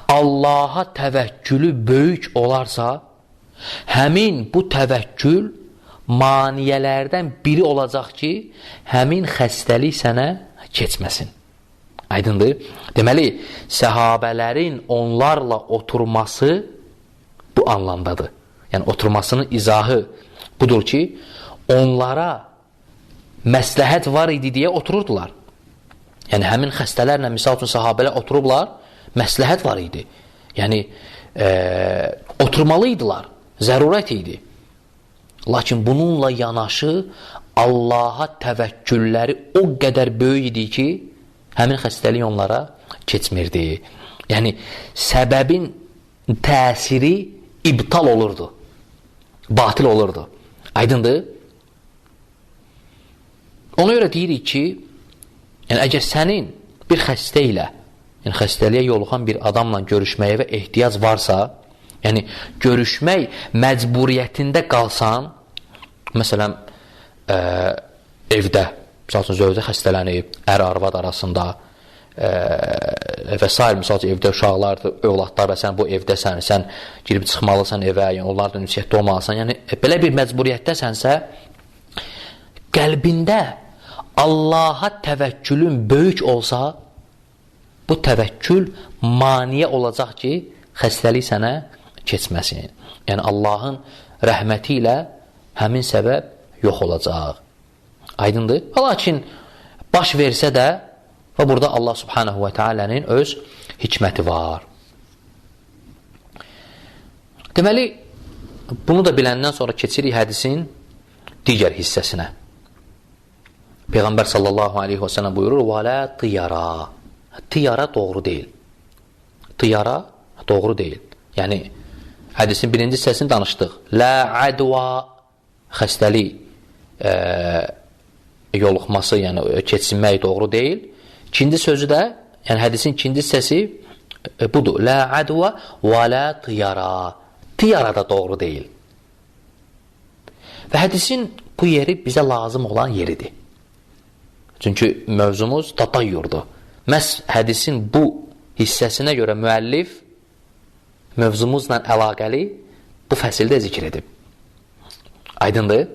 Allaha təvəkkülü böyük olarsa, həmin bu təvəkkül maniyələrdən biri olacaq ki, həmin xəstəlik sənə keçməsin. Aydındır? Deməli, səhabələrin onlarla oturması bu anlamdadır. Yəni, oturmasının izahı budur ki, onlara məsləhət var idi deyə otururdular. Yəni, həmin xəstələrlə, misal üçün, səhabələr oturublar, məsləhət var idi. Yəni, oturmalıydılar, zərurət idi. Lakin bununla yanaşı Allaha təvəkkülləri o qədər böyük idi ki, həmin xəstəlik onlara keçmirdi. Yəni, səbəbin təsiri ibtal olurdu, batil olurdu. Aydındır? Ona görə deyirik ki, yəni, əgər sənin bir xəstə ilə, yəni xəstəliyə yoluxan bir adamla görüşməyə və ehtiyac varsa, yəni görüşmək məcburiyyətində qalsan, məsələn, evdə, misal üçün, zövcə xəstələnib, ər-arvad arasında və s. Misal üçün, evdə uşaqlardır, övladlar və sən bu evdəsən, sən girib çıxmalısan evə, yəni onlarla ünsiyyətdə olmalısan. Yəni, belə bir məcburiyyətdəsənsə, qəlbində Allaha təvəkkülün böyük olsa, bu təvəkkül maneə olacaq ki, xəstəlik sənə keçməsin. Yəni, Allahın rəhməti ilə həmin səbəb yox olacaq. Aydındır? Lakin baş versə də, və burada Allah subhanahu və teala'nın öz hikməti var. Deməli, bunu da biləndən sonra keçirik hədisin digər hissəsinə. Peyğəmbər sallallahu aleyhi və səlləm buyurur, və lə tiyara. Tiyara doğru deyil. Tiyara doğru deyil. Yəni, hədisin birinci hissəsini danışdıq. Lə ədva, xəstəlik yoluxması, yəni keçinmək doğru deyil. İkinci sözü də, yəni hədisin ikinci hissəsi budur. Lə ədva və lə tiyara. Tiyara da doğru deyil. Və hədisin bu yeri bizə lazım olan yeridir. Çünki mövzumuz tatayyurdur. Məhz hədisin bu hissəsinə görə müəllif mövzumuzla əlaqəli bu fəsildə zikr edib. Aydındır?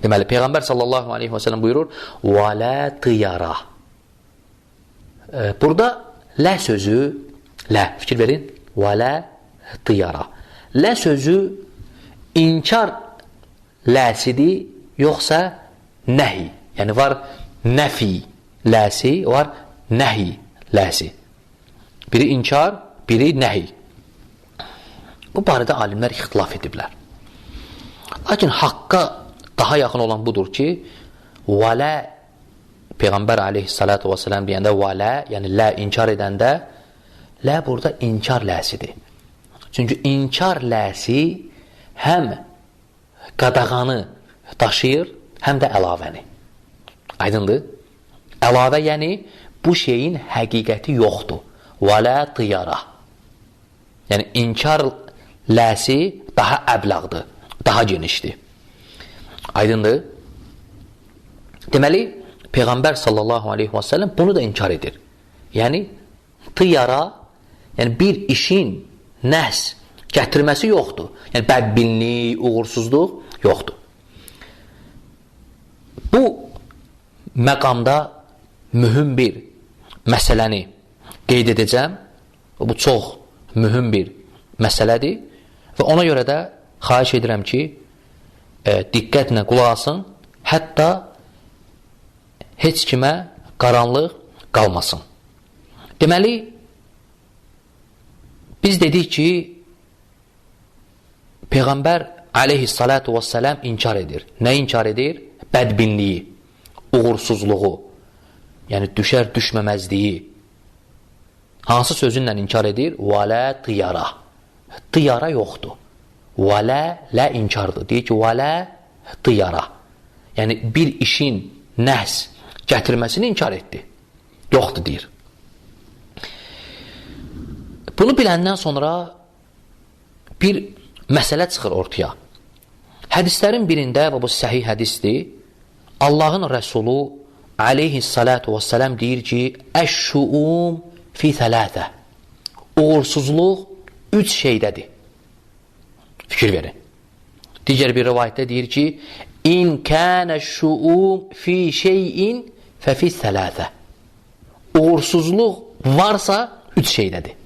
Deməli, Peyğəmbər sallallahu aleyhi və səlləm buyurur, və lə tiyara. Burada lə sözü, lə, fikir verin, və lə tiyara. Lə sözü inkar ləsidir, yoxsa nəhi. Yəni, var nəfi ləsi, var nəhi ləsi. Biri inkar, biri nəhi. Bu barədə alimlər ixtilaf ediblər. Lakin haqqa daha yaxın olan budur ki, vələ, Peyğəmbər aleyhissalatu vesselam deyəndə vələ, yəni lə inkar edəndə, lə burada inkar ləsidir. Çünki inkar ləsi həm qadağanı daşıyır, həm də əlavəni. Aydındır? Əlavə, yəni bu şeyin həqiqəti yoxdur. Və lə tıyara. Yəni inkar ləsi daha əblağdır, daha genişdir. Aydındır? Deməli, Peyğəmbər sallallahu aleyhi və səlləm bunu da inkar edir. Yəni, tıyara, yəni bir işin nəhs gətirməsi yoxdur. Yəni, bədbinlik, uğursuzluq yoxdur. Bu məqamda mühüm bir məsələni qeyd edəcəm. Bu çox mühüm bir məsələdir və ona görə də xahiş edirəm ki, diqqətlə qulaq asın, hətta heç kimə qaranlıq qalmasın. Deməli, biz dedik ki, Peyğəmbər aleyhissalatu vesselam inkar edir. Nə inkar edir? Bədbinliyi, uğursuzluğu, yəni düşər düşməməzliyi. Hansı sözünlə inkar edir? Və lə tıyara. Tıyara yoxdur. Və lə, lə inkardır. Deyir ki, və lə tıyara. Yəni, bir işin nəhs gətirməsini inkar etdi. Yoxdur, deyir. Bunu biləndən sonra bir məsələ çıxır ortaya. Hədislərin birində, və bu səhih hədisdir, Allahın Rəsulu aleyhissalatu vesselam deyir ki, əş-şuum fi thələtə. Uğursuzluq üç şeydədir. Fikir verin. Digər bir rivayətdə deyir ki, İn kənə şuum fi şeyin fəfi thələtə. Uğursuzluq varsa üç şeydədir.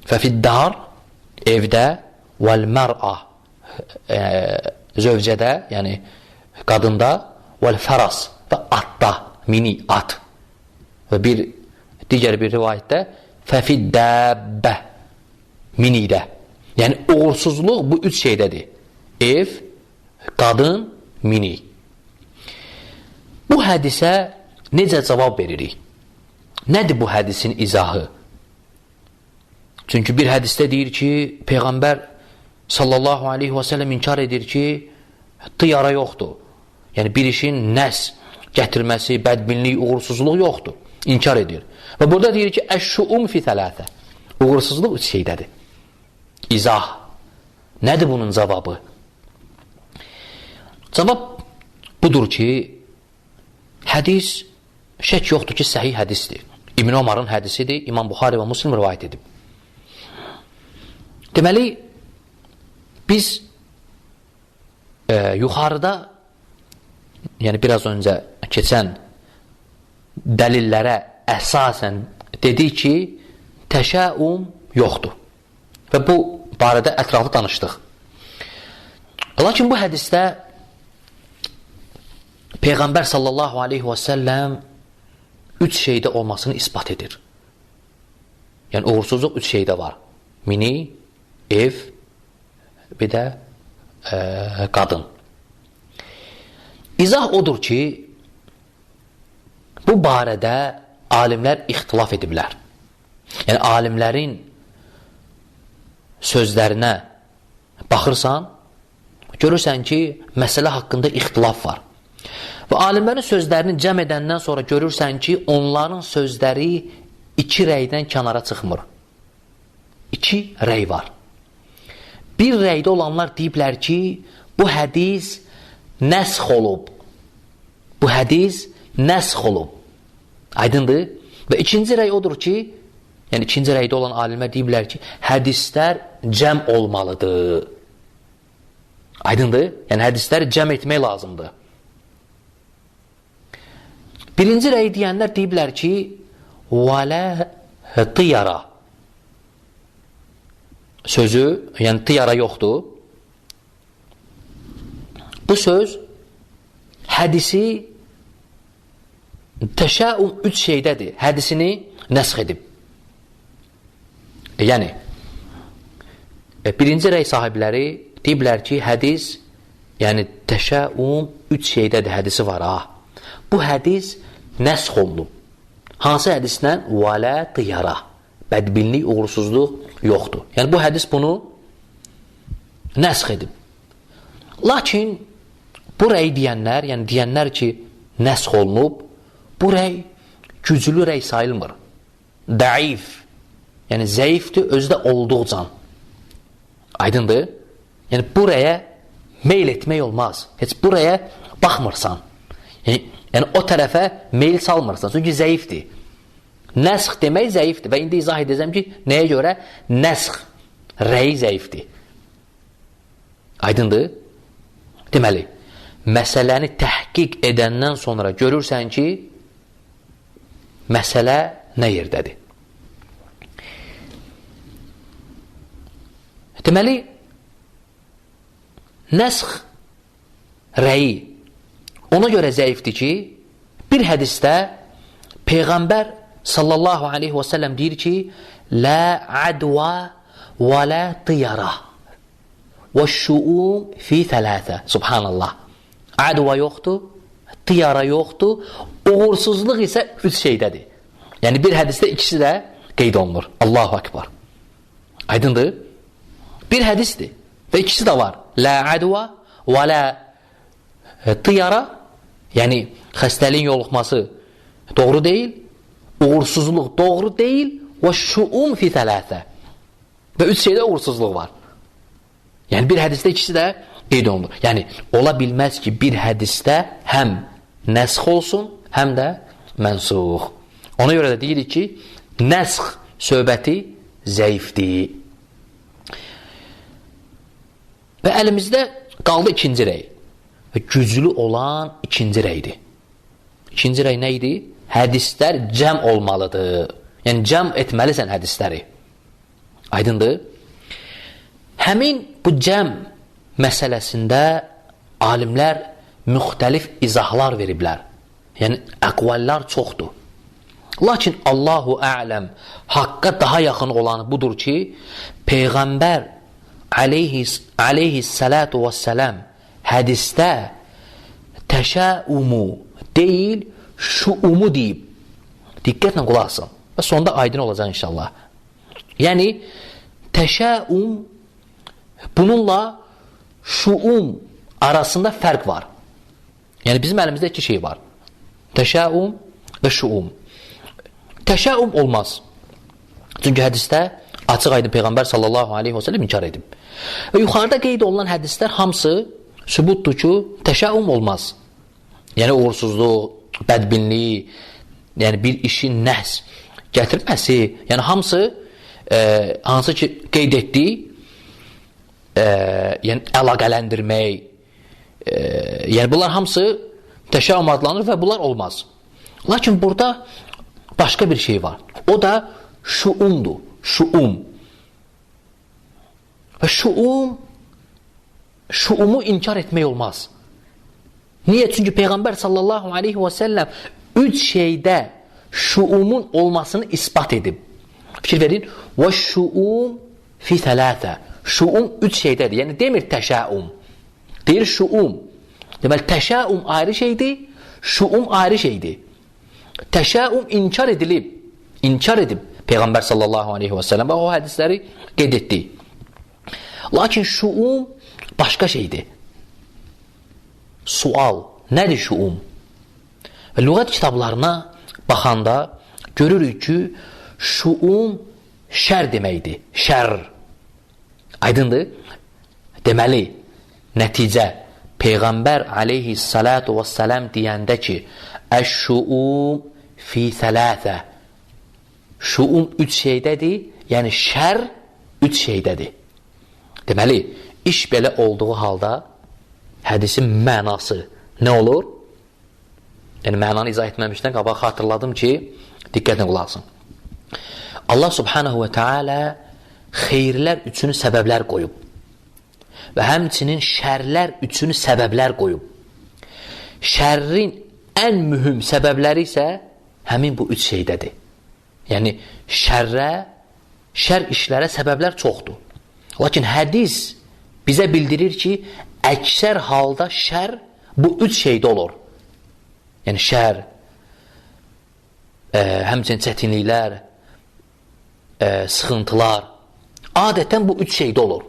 Fəfi dar, evdə, vəl mər'a, zövcədə, yəni qadında, vəl fəras və atda, mini at. Və bir digər bir rivayətdə fəfi dəbbə, minidə. Yəni uğursuzluq bu üç şeydədir. Ev, qadın, mini. Bu hədisə necə cavab veririk? Nədir bu hədisin izahı? Çünki bir hədisdə deyir ki, Peyğəmbər sallallahu aleyhi və səlləm inkar edir ki, tıyara yoxdur. Yəni bir işin nəs gətirməsi, bədbinlik, uğursuzluq yoxdur. İnkar edir. Və burada deyir ki, əş-şuum fi thələtə. Uğursuzluq üç şeydədir. İzah. Nədir bunun cavabı? Cavab budur ki, hədis şək yoxdur ki, səhih hədisdir. İbn Omarın hədisidir, İmam Buxari və Muslim rivayət edib. Deməli, biz yuxarıda, yəni biraz öncə keçən dəlillərə əsasən dedik ki, təşəum yoxdur. Və bu barədə ətraflı danışdıq. Lakin bu hədisdə Peyğəmbər sallallahu aleyhi və səlləm üç şeydə olmasını isbat edir. Yəni uğursuzluq üç şeydə var. Mini, ev, bir də qadın. İzah odur ki, bu barədə alimlər ixtilaf ediblər. Yəni alimlərin sözlərinə baxırsan, görürsən ki, məsələ haqqında ixtilaf var. Və alimlərin sözlərini cəm edəndən sonra görürsən ki, onların sözləri iki rəydən kənara çıxmır. İki rəy var. Bir rəydə olanlar deyiblər ki, bu hədis nəsx olub. Bu hədis nəsx olub. Aydındır? Və ikinci rəy odur ki, yəni ikinci rəydə olan alimlər deyiblər ki, hədislər cəm olmalıdır. Aydındır? Yəni hədisləri cəm etmək lazımdır. Birinci rəy deyənlər deyiblər ki, وَلَا tıyara sözü, yəni tıyara yoxdur. Bu söz hədisi təşəum üç şeydədir. Hədisini nəsx edib. Yəni, birinci rəy sahibləri deyiblər ki, hədis, yəni təşəum üç şeydədir, hədisi var ha. Bu hədis nəsx olunub. Hansı hədislə? وَلَا tıyara. Bədbinlik, uğursuzluq yoxdur. Yəni bu hədis bunu nəsx edib. Lakin bu rəy deyənlər, yəni deyənlər ki, nəsx olunub, bu rəy güclü rəy sayılmır. Dəif, yəni zəifdir, özü də olduqcan. Aydındır? Yəni bu rəyə meyl etmək olmaz. Heç bu rəyə baxmırsan. Yəni o tərəfə meyl salmırsan. Çünki zəifdir. Nəsx demək zəifdir. Və indi izah edəcəm ki, nəyə görə nəsx rəyi zəifdir. Aydındır? Deməli, məsələni təhqiq edəndən sonra görürsən ki, məsələ nə yerdədir? Deməli, nəsx rəyi ona görə zəifdir ki, bir hədisdə Peyğəmbər sallallahu aleyhi və səlləm deyir ki, Lə adva və lə tiyara və şuum fi thələtə. Subhanallah. Adva yoxdur, tiyara yoxdur, uğursuzluq isə üç şeydədir. Yəni bir hədisdə ikisi də qeyd olunur. Allahu akbar. Aydındır? Bir hədisdir və ikisi də var. Lə adva və lə tiyara, yəni xəstəliyin yoluxması doğru deyil, uğursuzluq doğru deyil və şuum fi thələtə. Və üç şeydə uğursuzluq var. Yəni bir hədisdə ikisi də qeyd olunur. Yəni ola bilməz ki, bir hədisdə həm nəsx olsun, həm də mənsuh. Ona görə də deyirik ki, nəsx söhbəti zəifdir. Və əlimizdə qaldı ikinci rəy. Və güclü olan ikinci rəydir. İkinci rəy nə idi? Hədislər cəm olmalıdır. Yəni cəm etməlisən hədisləri. Aydındır? Həmin bu cəm məsələsində alimlər müxtəlif izahlar veriblər. Yəni əqvallar çoxdur. Lakin Allahu ələm, haqqa daha yaxın olanı budur ki, Peyğəmbər aleyhissalatu vesselam hədisdə təşəumu deyil, şuumu deyib. Diqqətlə qulaq asın və sonda aydın olacaq inşallah. Yəni təşəum bununla şuum arasında fərq var. Yəni bizim əlimizdə iki şey var. Təşəum və şuum. Təşəum olmaz. Çünki hədisdə açıq aydın Peyğəmbər sallallahu aleyhi və səlləm inkar edib. Və yuxarıda qeyd olunan hədislər hamısı sübutdur ki, təşəum olmaz. Yəni uğursuzluq, bədbinlik, yəni bir işin nəhs gətirməsi, yəni hamısı hansı ki qeyd etdiyi, yəni əlaqələndirmək, yəni bunlar hamısı təşəum adlanır və bunlar olmaz. Lakin burada başqa bir şey var. O da şuumdur. Şuum. Və şuumu inkar etmək olmaz. Niyə? Çünki Peyğəmbər sallallahu aleyhi və səlləm üç şeydə şuumun olmasını isbat edib. Fikir verin. Və şuum fi thələtə. Şuum üç şeydədir. Yəni demir təşəum. Deyir şuum. Deməli təşəum ayrı şeydir, şuum ayrı şeydir. Təşəum inkar edilib. İnkar edib Peyğəmbər sallallahu aleyhi və səlləm və o hədisləri qeyd etdi. Lakin şuum başqa şeydir. Sual. Nədir şuum? Və lüğət kitablarına baxanda görürük ki, şuum şər deməkdir. Şər. Aydındır? Deməli, nəticə Peyğəmbər aleyhissalatu vesselam deyəndə ki, əş-şuum fi thələtə. Şuum üç şeydədir, yəni şər üç şeydədir. Deməli, iş belə olduğu halda hədisin mənası nə olur? Yəni, mənanı izah etməmişdən qabaq xatırladım ki, diqqətlə qulaq asın. Allah subhanahu və teala xeyirlər üçün səbəblər qoyub və həmçinin şərlər üçün səbəblər qoyub. Şərrin ən mühüm səbəbləri isə həmin bu üç şeydədir. Yəni, şərrə, şər işlərə səbəblər çoxdur. Lakin hədis bizə bildirir ki, əksər halda şər bu üç şeydə olur. Yəni, şər, həmçinin çətinliklər, sıxıntılar, adətən bu üç şeydə olur.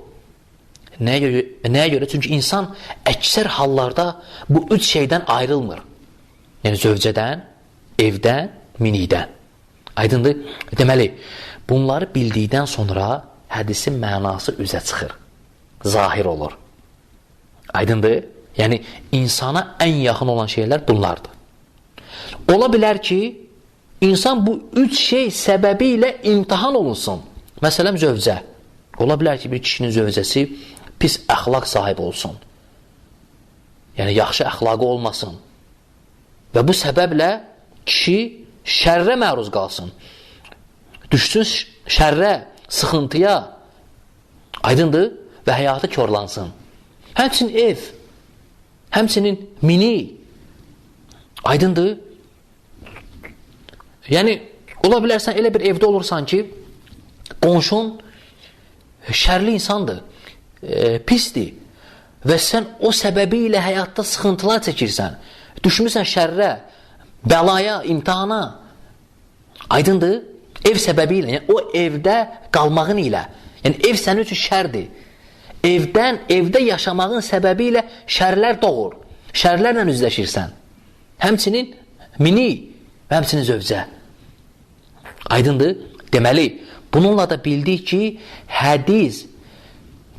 Nəyə Nəyə görə? Çünki insan əksər hallarda bu üç şeydən ayrılmır. Yəni zövcədən, evdən, minikdən. Aydındır? Deməli, bunları bildikdən sonra hədisin mənası üzə çıxır. Zahir olur. Aydındır? Yəni, insana ən yaxın olan şeylər bunlardır. Ola bilər ki, insan bu üç şey səbəbi ilə imtahan olunsun. Məsələn, zövcə. Ola bilər ki, bir kişinin zövcəsi pis əxlaq sahibi olsun. Yəni, yaxşı əxlaqı olmasın. Və bu səbəblə kişi şərrə məruz qalsın. Düşsün şərrə, sıxıntıya, aydındır, və həyatı korlansın. Həmçinin ev, həmçinin minik, aydındır. Yəni, ola bilərsən, elə bir evdə olursan ki, qonşun şərli insandır, pisdir və sən o səbəbi ilə həyatda sıxıntılar çəkirsən, düşmüsən şərrə, bəlaya, imtahana. Aydındır, ev səbəbi ilə, yəni o evdə qalmağın ilə, yəni ev sənin üçün şərdir. Evdə yaşamağın səbəbi ilə şərlər doğur, şərlərlə üzləşirsən. Həmçinin minik və həmçinin zövcə. Aydındır, deməli, bununla da bildik ki, hədis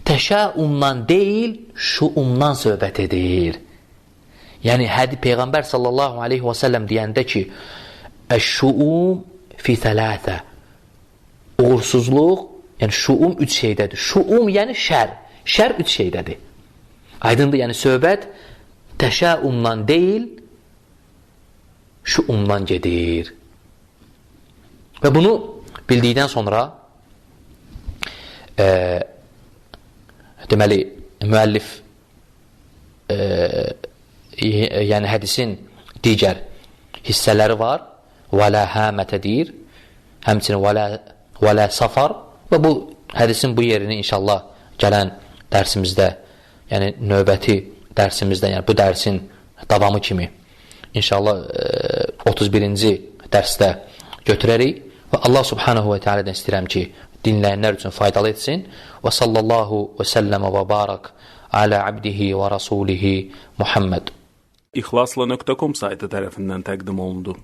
təşəumdan deyil, şuumdan söhbət edir. Yəni, Peyğəmbər sallallahu aleyhi və səlləm deyəndə ki, əş-şuum fi thələtə. Uğursuzluq, yəni şuum üç şeydədir. Şuum, yəni şər. Şər üç şeydədir. Aydındır, yəni söhbət təşəumdan deyil, şuumdan gedir. Və bunu bildikdən sonra deməli, müəllif yəni hədisin digər hissələri var. Və lə həmətə deyir. Həmçinin və lə safar. Və bu hədisin bu yerini inşallah gələn dərsimizdə, yəni növbəti dərsimizdə, yəni bu dərsin davamı kimi inşallah 31-ci dərsdə götürərik. Və Allah subhanahu və teala'dan istəyirəm ki, dinləyənlər üçün faydalı etsin. Və sallallahu və səlləmə və barak alə abdihi və rasulihi Muhammed. İxlasla.com saytı tərəfindən təqdim olundu.